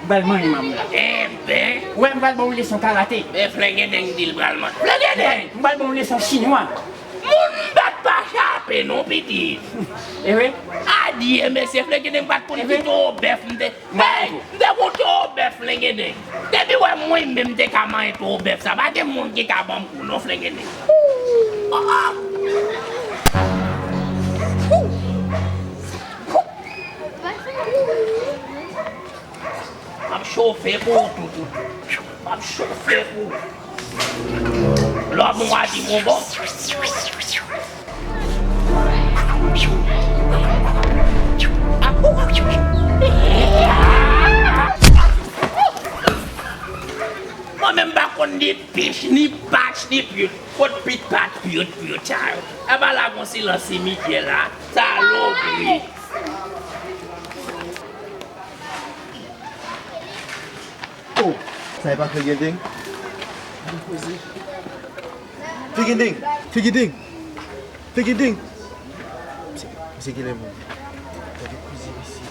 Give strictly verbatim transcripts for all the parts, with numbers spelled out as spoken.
M pral manyen manm la. Enben. Ou wè, m pral ba w leson karate. Men Flengedeng di l pral manyen. Flengedeng! M pral ba w leson chinwa. Moun bat pa chape non, pitit. E vre? Adye, mesye, Flengedeng pa t konn ki towo bèf m te. Hey! M te gon towo bèf, Flengedeng. Depi w wè mwen menm m te ka manyen towo bèf sa, pa gen moun ki ka ban m kou non, Flengedeng. Oh, oh. M ap chofe pou ou, toutou. M ap chofe pou ou. Lòm ou a di m bon. Mwen menm pa konn ni pich, ni pach, ni pyot. Kot pit, pat, pyot, pyot sa yo? Apa la gon silans simityè la? Salopri. Oh, sa e pa Fegedeng? Fegedeng! Fegedeng! Fegedeng! Misye, misye genlè moun. Gade koze misye.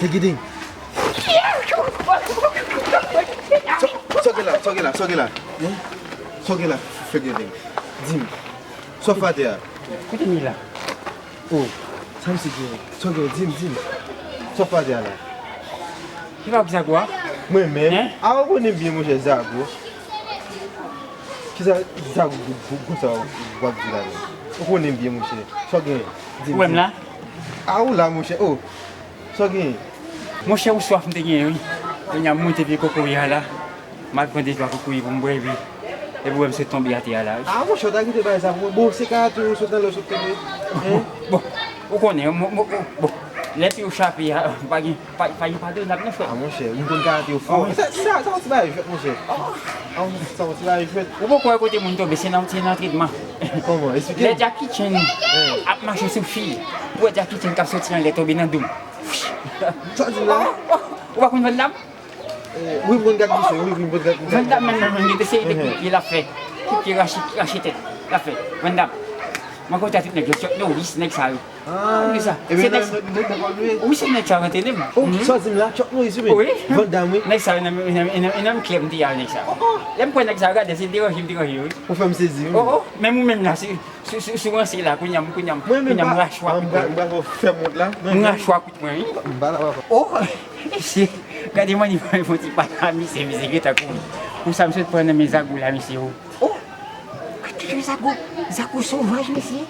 Fegedeng! Sa, sa w gen la? Sa w gen la? Sa w gen la? Hein? Sa w gen la, Fegedeng? Di m. Sa w fè atè a? Kote m ye la? Oh, sa misye gen? Sa w gen? Di m, di m. Sa w fè atè a la? Ki pa w ki Zago a? Mwen menm? Hein? A, ou konnen m byen, monchè, Zago. Kisa Zago gwo, gwo, gwo sa w ap di la menm? Ou konnen m byen, monchè. Sa w gen? Di m, di m. Ou wè m la? A, ou la, monchè. Oh, sa w gen? Monchè, ou swaf m te genyen, wi. Kounye a, m moute pye kokoye a la. M al pran de twa kokoye pou m bwè, epi, epi w wè m sot tonbe atè a la, wi. A, monchè, w ta kite bagay sa pou mwen. Bon, se karate ou sot nan lè w sot tonbe. Hein? Bon, ou konnen, mo-, mo-, bon, lè pye w chape a, pa gen, pa, pa gen padonab non, frè. A, monchè, m konn karate yo fò. Sa, sa, sa yon ti bagay jwèt, monchè. A, sa yon ti bagay jwèt. Ou poko wè kote moun tonbe, se nan, se nan antrenman. Kòman? Eksplike m. Lè Jackie Chan ap mache sou fil, pou wè Jackie Chan k ap soti anlè tonbe nan do m. Sa w di m la? Ou pa konn Van Damme? Eh, wi, m konn gad misye, wi, wi, m konn gad misye. Van Damme menm, menm, menm, li te se li, li l ap fè. Ki, ki rache, ki rache tèt. L ap fè. Van Damme. Mwen konn tout nèg yo, Chuck Norris, nèg sa yo. Ah, nèg sa. Se nèg sa. Wi, se nèg sa rantre menm. Oh, sa w di m la, Chuck Norris, wi. Wi. Van Damme, wi. Nèg sa yo, nan, nan, nan, nan klèb m te al, nèg sa yo. Lè m kwè nèg sa yo, gade, se deranje m deranje yo, wi. Ou fè m sezi, wi. Oh, oh, men ou menm la, se Si, si, si w ranse la, kounye a, kounye a, kounye a, m rache w a kout mwen. M rache w a kout mwen, wi. M pa la, papa. Oh, mesye, gade mannivan, fè yon ti pale a misye, misye gentan kouri. Pou sa m sot pran nan men Zago la, mesye, oh. Oh, gade Zago, Zago sovaj, mesye.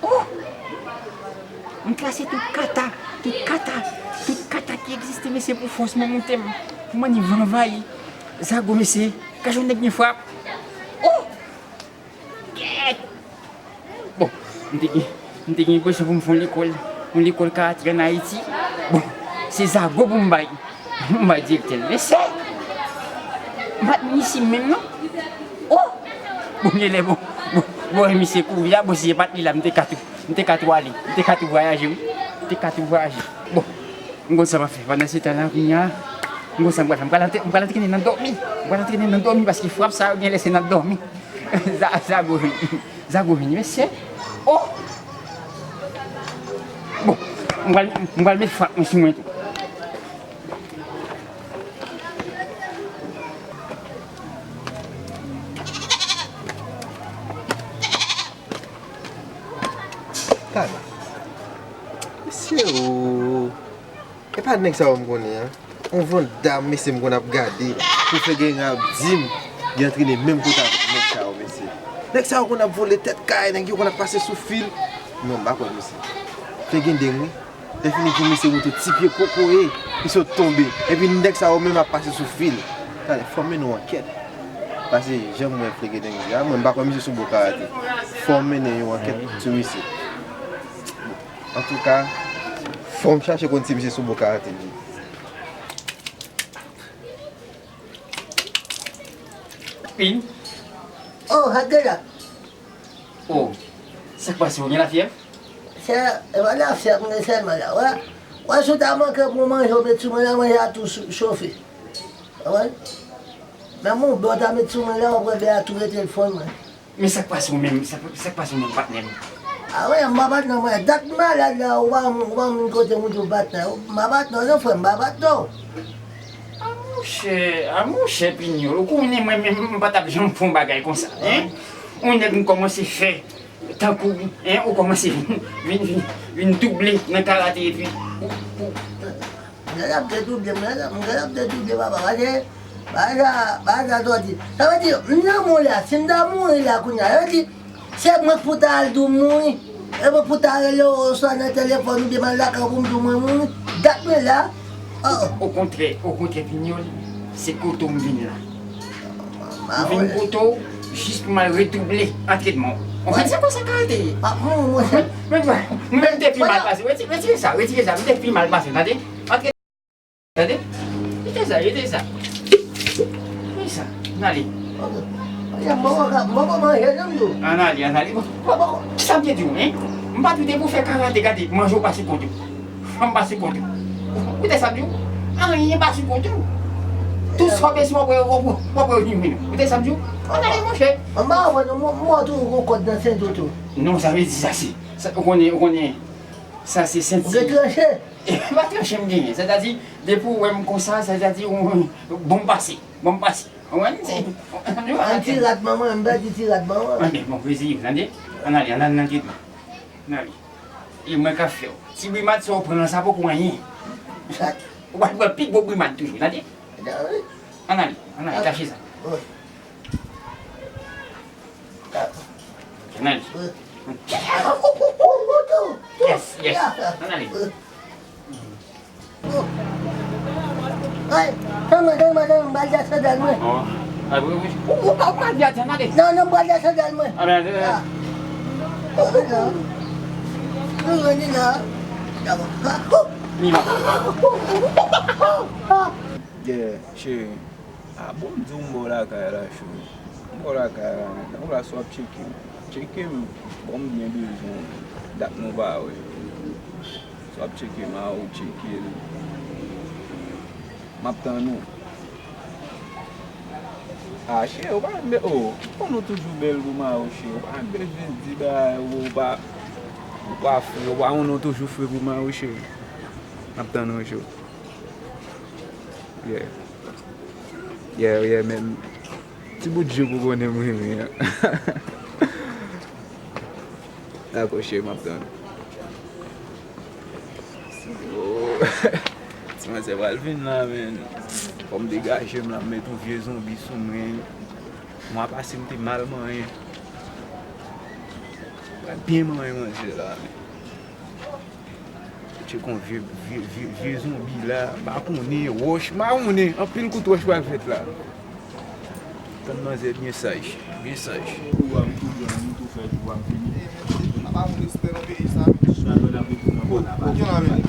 Oh, m klase tout kata, tout kata, tout kata ki egziste, mesye, pou fòs mwen monte m, pou mannivan anvayi. Zago, mesye, gade yon nèg gen frap. Oh! Kèt! Bon, m te gen, m te gen enpresyon pou m fè yon lekòl, yon lekòl karate ann Ayiti. Bon, se Zago pou m bay. M bay direktè l. Mesye! M pa t vin isit menm, non. Oh! Bon, genlè, bon, bon, bon, misye kouri a, bon, si se pa t li la, m te ka tou, m te ka tou ale, m te ka tou vwayaje, wi. M te ka tou vwayaje. Bon. M konn sa m ap fè. Pandan se tan la, kounye a, m konn sa m pral fè. M pral antre-, m pral antrene nan dòmi. M pral antrene nan dòmi paske frap sa yo genlè se nan dòmi. Za-, Zago vini. Zago vini, mesye. Oh! Bon, m pral, m pral met frap mwen sou mwen tou. Tande. Mesye, oh. E pa nèg sa yo m konnen an. On Van Damme, mesye, m konn ap gade. Pou fè gen ap di m, li antrene menm kote avèk nèg sa yo, mesye. Nèg sa yo konn ap vole tèt kay, nèg yo konn ap pase sou fil. Non, m pa kwè, mesye. Fè gen deng, wi. Lè fini pou misye moute ti pye kokoye, li sot tonbe. Epi nèg sa yo menm ap pase sou fil. Tande, fò m mennen yon ankèt. Paske jan m wè Flegedeng di a, mwen m pa kwè misye sou bon karate. Fò m mennen yon ankèt sou misye. Antouka, fò m chache konn si misye sou bon karate vre. Pin. Oh, Hadela. Oh, sa k pase, ou gen lafyèv? Se, e pa lafyèv m gen sèlman la, wè. Wè, si w ta manke pou manje, w met sou mwen la, manje a tou sou, chofe. Wè. Menm yon bè w ta met sou mwen la, w ap wè bè a tou rete l fonn, mwen. Men sa k pase w menm, sa, sa k pase w menm, patnè m? A wi, m pa patnè mwen. Dat malad la, ou pa, ou pa moun kote moun tou patnè. M pa patnè w non, frè m, m pa patnè w. A monchè, a monchè Pinyòl, ou konnen mwen menm, m pa t ap janm fè yon bagay konsa, en? Yon nèg m kòmanse fè tankou, en, ou kòmanse vin, vin, vin, vin double nan karate, epi ou, ou, Mwen ap detouble, mwen ap, mwen ap detouble, papa. Paske, bagay sa, bagay sa sòti. Sa vle di, m nan mò la, si m ta mouri la kounye a, yo di, se mwen k pou ta al di w mouri. E mwen k pou ta rele w, oswa nan telefòn, oubyen m al lakay ou pou m di w mwen mouri. Dat mwen la. Oh. Okontrè, okontrè, Pinyòl, se kote w m vin la. M vin kote w jis pou m al redouble antrenman w. Ou konprann se konsa karate ye. Mwen, mwen, mwen, mwen te pi mal pase. Retire, retire sa, retire sa. Mwen te pi mal pase, tande? Antre. Tande? Kite sa, kite sa. Kite sa. Ann ale. Ann ale, ann ale. Bon, bon, bon, bon, kisa m te di w, en? M pa t di w te pou fè karate, gade, manje w pa sou kont ou. Fanm pa sou kont ou. Ou te sa m di w? Anyen pa sou kont ou. Tout sa w bezwen w ap wè, w ap wè, w ap wè w vini. Ou te sa m di w? Ann ale, monchè. M pa wè non, mwen, mwen tou gon kòd nan senti w tou. Non, sa vle di sa se, sa, ou konnen, ou konnen, sa se senti. Ou gen tranche? E pa tranche m genyen. Sètadi, depi w wè m konsa, sètadi, ou, bon m pase, bon m pase. Ou konprann? Se, an ti rat manman, m pèdi ti rat manman. Anben, bon, rezeye w, tande? Ann ale, ann ale nan tretman. Ann ale. E mwen k ap fè w. Ti brimad sa w pran lan, sa poko anyen. Ou pral pran pi gwo brimad toujou, tande? Ann ale, ann ale, kache sa. Ann ale. Yes, yes. Ann ale. Ay, tann mwen, tann mwen, tann mwen, m pral dèyè sandal mwen. Oh. Ay, wi, wi. Ou, ou pa, ou pa di a, ann ale. Non, non, m pral dèyè sandal mwen. Ah, ben, euh. Ah. Oh, non. Non, non, non. D'abord. Ah, oh. Mima. Yeah, cheri. Ah, bon, m di w m bò lakay la, cheri. M bò lakay la, men. Ou la, si w ap tcheke m. Tcheke m. Bon, m byen bezwen w. Dat nou pa wè. Si w ap tcheke m a, ou tcheke l. M ap tann ou. Ah, cheri, ou pa menm be-, oh, ou konn ou toujou bèl pou mari w, cheri. Ou pa menm bezwen di bagay, ou pa, ou pa fre, ou pa konn ou toujou fre pou mari w, cheri. M ap tann ou, cheri. Yeah. Yeah, yeah, men ti bout je pou konnen m renmen an. Dakò, cheri, m ap tann. Oh. Ti manzè pral vin la, men. Fò m degaje m la, m met yon vye zonbi sou mwen. Mwa pase m te mal manyen. Pral byen manyen manzè la, men. Tcheke yon vye, vye, vye, vye zonbi la, m pa konnen, wòch, m pa konnen, anpil kout wòch pral fèt la. Tann manzè byen saj, byen saj. Kou a m tou jwenn, m tou fè jou a m fini. Apa yon respè nan peyi sa. Sa yo n ap retounen ankò la, pa gen la, men.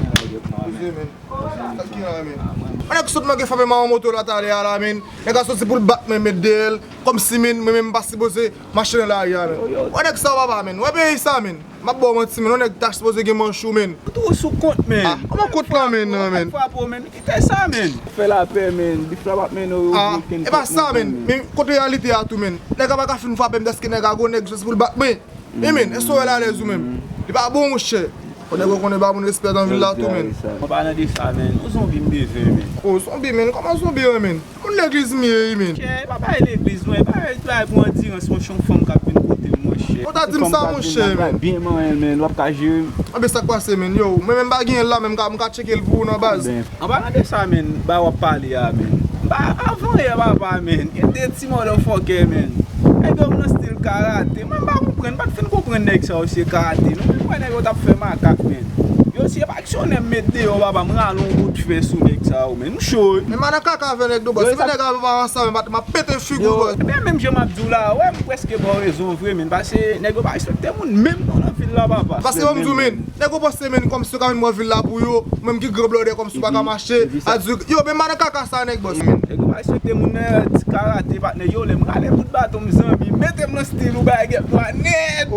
Poze, men. Sa k gen la, men. Yon nèg sot manke frape m a yon moto la talè a la, men. Nèg la soti pou l bat mwen, met dèyè l. Kòmsi, men, mwen menm m pa sipoze mache nan lari a, men. Wè nèg sa yo, papa, men. Wè peyi sa, men. M ap ba w manti, men, yon nèg ta sipoze gen manch ou, men. Ou tou sou kont, men. Ah, kòman kont lan, men, nan, men? Frape w, men, kite sa, men. Fè lapè, men, bif la p ap mennen w okenn kòt non, men. Ah, e pa sa, men. Men kot reyalite a tou, men. Nèg la pa ka fin frape m, dèske nèg la gon nèg jis pou l bat mwen. Wi, men, èske w wè l alèz ou menm? Li pa bon, monchè. Fò nèg yo konnen ba moun respè nan vil la tou, men. An palan de sa, men, yon zonbi m bezwen, men. Oh, zonbi, men, kòman zonbi an, men? Moun legliz m ye, wi, men. Chè, e pa bagay legliz, non, e bagay, bagay pou andirans, monchè, yon fanm k ap vin kote m, monchè. Ou ta di m sa, monchè, men. Byen manyen l, men, w ap ka jere m. Anben, sa k pase, men, yo, mwen menm m pa genyen l la, men m ka, m ka tcheke l pou ou nan baz. An palan de sa, men, bagay w ap pale a, men. M pa avan yè, papa, men. Gen de ti motherfucker, men. Nèg yo nan stil karate. Mwen m pa konprann, m pa t fin konprann nèg sa yo se karate, non. Mwen kwè nèg yo t ap fè makak, men. Yo, si e pa aksyonè m met deyò, papa, m rale yon kout fè sou nèg sa yo, men. M cho, wi. Men madan kaka avè nèg nou, bòs. Si nèg avè pa ansanm, m ap pete figi w, bòs. Ebyen, menm jan m ap di w la, wè, m prèske ba w rezon vre, men. Pase nèg yo pa respekte moun, menm non, nan vil la, papa. Pase yo m di w, men. Nèg yo panse, men, kòmsi yo ka vin bò vil la pou yo, menm ki gran blòdè kòmsi w pa ka mache, a di, yo, men madan kaka sa nèg bòs. Nèg yo pa respekte moun nan, ti karate patnè, yo, lè m rale kout baton m zanmi, mete m nan stil ou bagay gèt nwa nèt.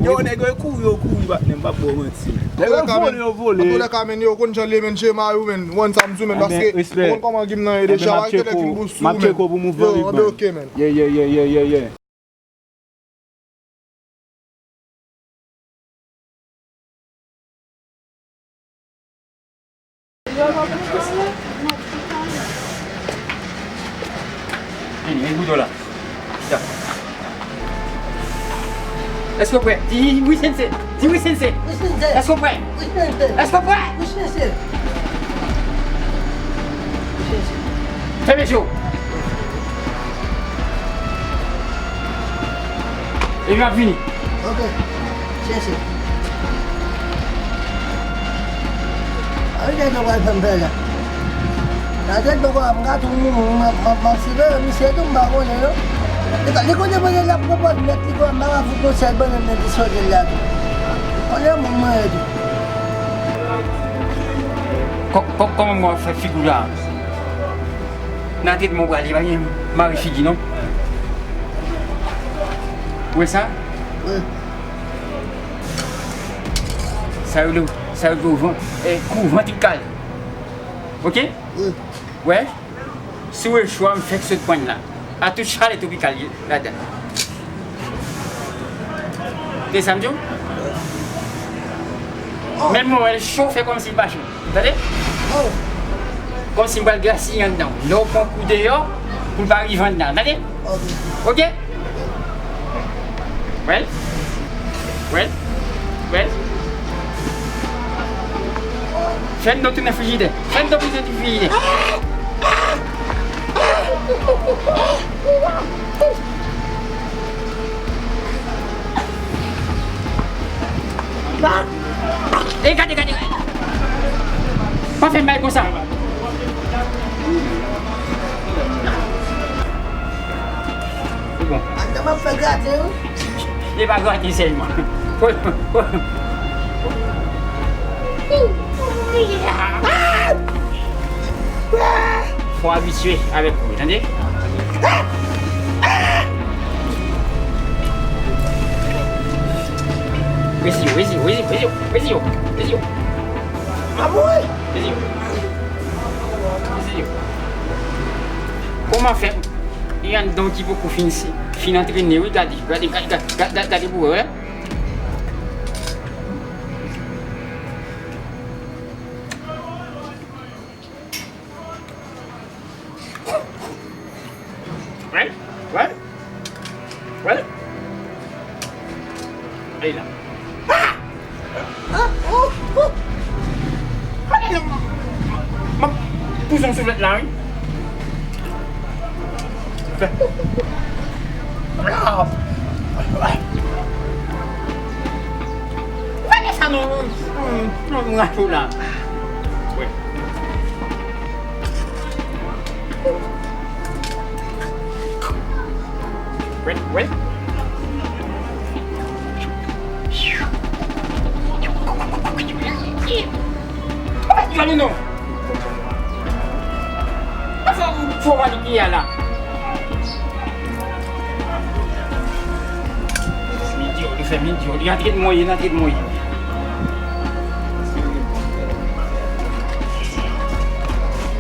Yo, nèg yo kouri, yo kouri patnè, m p ap ba w manti. Nèg yo vole, yo vole. Antoulèka, men, yo konn jan l ye, men, Jema yo, men, w konn sa m di w, men, paske yo konn kòman gim nan ye deja, w a kite nèg fin bousou, men. Yo, anben, oke, men. Yeah, yeah, yeah, yeah, yeah, yeah. Vini, vini, bout la. Ya. Èske w prè? Di wi, sensei. Di wi, sensei. Wi, sensei. Èske w prè? Wi, sensei. Èske w prè? Wi, sensei. Wi, sensei. Fèmen je w. Epi m ap vini. Ok. Chèche. A wi, nèg yo pral fè m fè la. Nan tèt mwen, m ka tou moun, m ap, m ap, m ap sipe yo, misye tou, m pa konnen, non. Li ka, li konnen mwen, l ap pran pòz nèt, li konnen m pa ka fout yon sèl bannann nan disòd la tou. Konnen moun mwen ye tou. Kò-, kò-, kòman mwen ap fè figi w la? Nan tèt mwen, w prale, pa gen mare figi, non. Ou wè sa? Wi. Sa yo rele, sa yo rele van, eh, kou vantrik kale. Ok? Wi. Wè? Si w wè chwa m fèk sot pran la. A tout chalè twopikal ye ladan. Tande sa m di w? Menm mwen wè l cho, fè kòmsi l pa cho. Tande? Kòmsi m pral grasiye anndan. Lè w pran kou deyò, pou l pa rive anndan. Tande? Ok. Wè l? Wè l? Wè l? Fè anndan tounen frijidè. Fè anndan tounen frijidè. E gade, gade, gade. Pa fè m bay konsa. Bon. Anndan m ap fè grate, wi. E pa grate sèlman. Fò abitye avèk ou, tande? Rezi yo, rezi yo, rezi yo, rezi yo, rezi yo, rezi yo. M ap mouri. Rezi yo. Rezi yo. Kòman fè? E anndan ki poko fin, fin antrene, wi, gade, gade, gade, gade, gade, gade pou wè, wè. Wè, wè, wè. Ey la. Ah! Ah! Oh! Oh! Gade non, m ap pouse yon souflèt la, wi. Fè. Ah! Gade sa non, non, non, non, racho la. Wi. Wè, wè. Gade non. Fò, fò pa li ki a la. Li di yo, li fè, li di yo, li antre mwen, li antre mwen.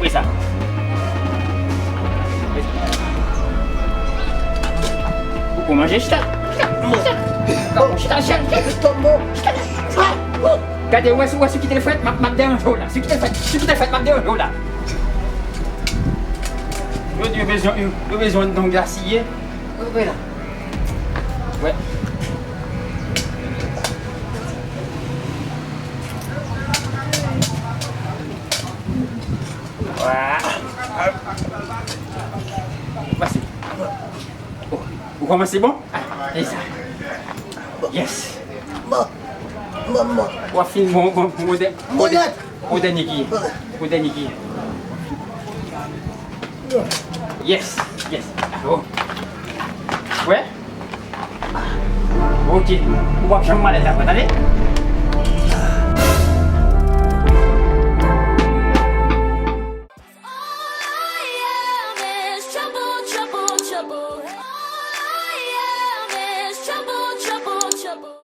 Wi sa. Ou pou manje chita. Chita. Chita, chita, chita. Gade, wè si, wè si kite l frèt, m ap, m ap deranje w la. Si kite l frèt, si kite l frèt, m ap deranje w la. Yo di yo bezwen, yo, yo bezwen yon gasiye. Wè la. Wè. Wè. Mèsi. Oh, ou kòmanse bon? Ah, e sa. Yes. Bon. Bon, bon. W ap fin bon, bon, bon, bon, bon, bon, dènye ki. Bon, dènye ki. Yes, yes. Oh. Wè? Ok. Ou p ap janm malèz la, tande?